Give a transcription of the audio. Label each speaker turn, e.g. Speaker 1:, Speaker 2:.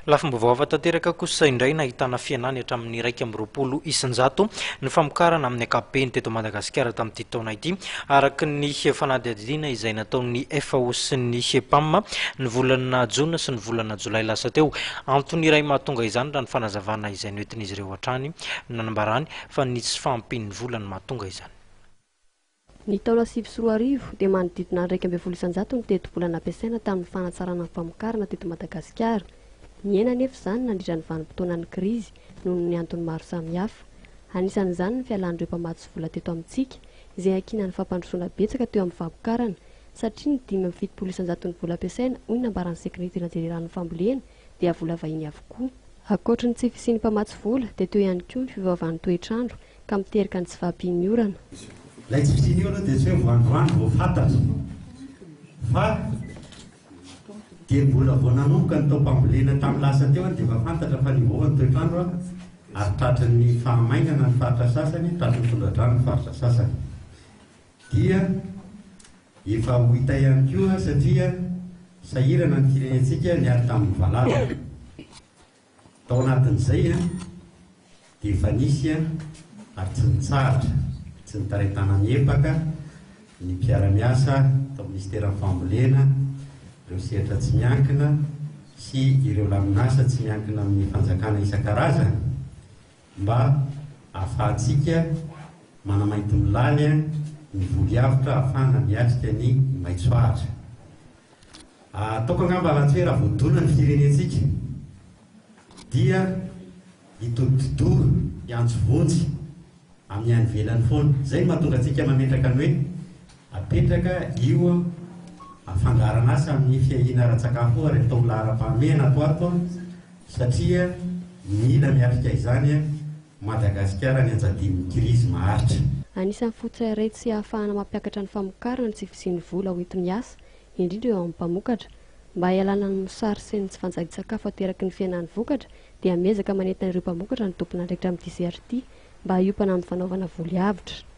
Speaker 1: Lafim-baovao hafa tanteraka kosa indray, nahitana fihenany hatramin'ny 21% ny famokarana amin'ny ankapobeny teto Madagasikara tamin'ity taona ity, araka ny fanadihadiana izay nataon'ny FAO sy ny PAM ny volana jona sy ny volana jolay lasa teo. Antony iray mahatonga izany raha ny fanazavana izay noentin'izy ireo hatrany, nanambarany fa ny tsy fahampian'ny vola no mahatonga izany.
Speaker 2: Ny taona 2009 dia manodidina ny 11% ny tetibola nampiasaina tamin'ny fanatsarana ny famokarana teto Madagasikara. Nihena anefa izany nandritra ny vanim-potoanan'ny krizy noho ny antony maro samihafa. Anisan'izany ny fialan'ireo mpamatsy vola teto amintsika izay ankinan'ny fampandrosoana betsaka teo amin'ny famokarana satria ny 75% ny vola ampiasaina hoy ny nambaran'ny sekretera jeneralin'ny fambolena dia vola vahiny avokoa. Ankoatry ny tsy fisian'ny mpamatsy vola dia teo ihany koa ny fiovaovan'ny toetr'andro ka miteraka ny tsy fahampian'ny orana.
Speaker 3: Ilay tsy fisian'io aloha dia tsy hoe vao androany vao fantatra fa dia mbola vao nanomboka ny taom-pambolena tamin'ny lasa teo dia efa fantatra fa nivaova ny toetr'andro ary tratry ny fahamainana ny faritra sasany, tratry ny tondra-drano ny faritra sasany. Dia efa ho hita ihany koa satria sahirana ny firenentsika niady tamin'ny valala. Tao anatin'izay dia efa nisy ary tsy nitsahatra, tsy nitarai-tana-miepaka ny mpiara-miasa tao Minisiteran'ny Fambolena, ireo sehatra tsy miankina sy ireo lamin'asa tsy miankina amin'ny fanjakana isan-karazany mba ahafahantsika manamainty milaly ny voly avotra ahafahana miatrika ny maitso ahitra. Ataoko angamba raha tsy hoe raha voadona ny firenentsika dia hitodi-doha hiantso vonjy amin'ny any ivelany foana. Izay no mahatonga antsika mametraka ny hoe apetraka io fandaharan'asa amin'ny fiahiana ara-tsakafo io ary atao laharam-pahamehana ato ato satria mila miatrika izany Madagasikara nianjadian'ny krizy maharitra.
Speaker 2: Anisan'ny fototra iray tsy ahafahana mampiakatra ny famokarana ny tsy fisian'ny vola hoenti-miasa indrindra eo amin'ny mpamokatra. Mba hialana amin'ny mosary sy ny tsy fanjarian-tsakafo ateraky ny fihenan'ny vokatra dia miezaka manentana ireo mpamokatra ny tompon'andraikitra amin'ity sehatra ity mba hiompana amin'ny fanaovana voly avotra.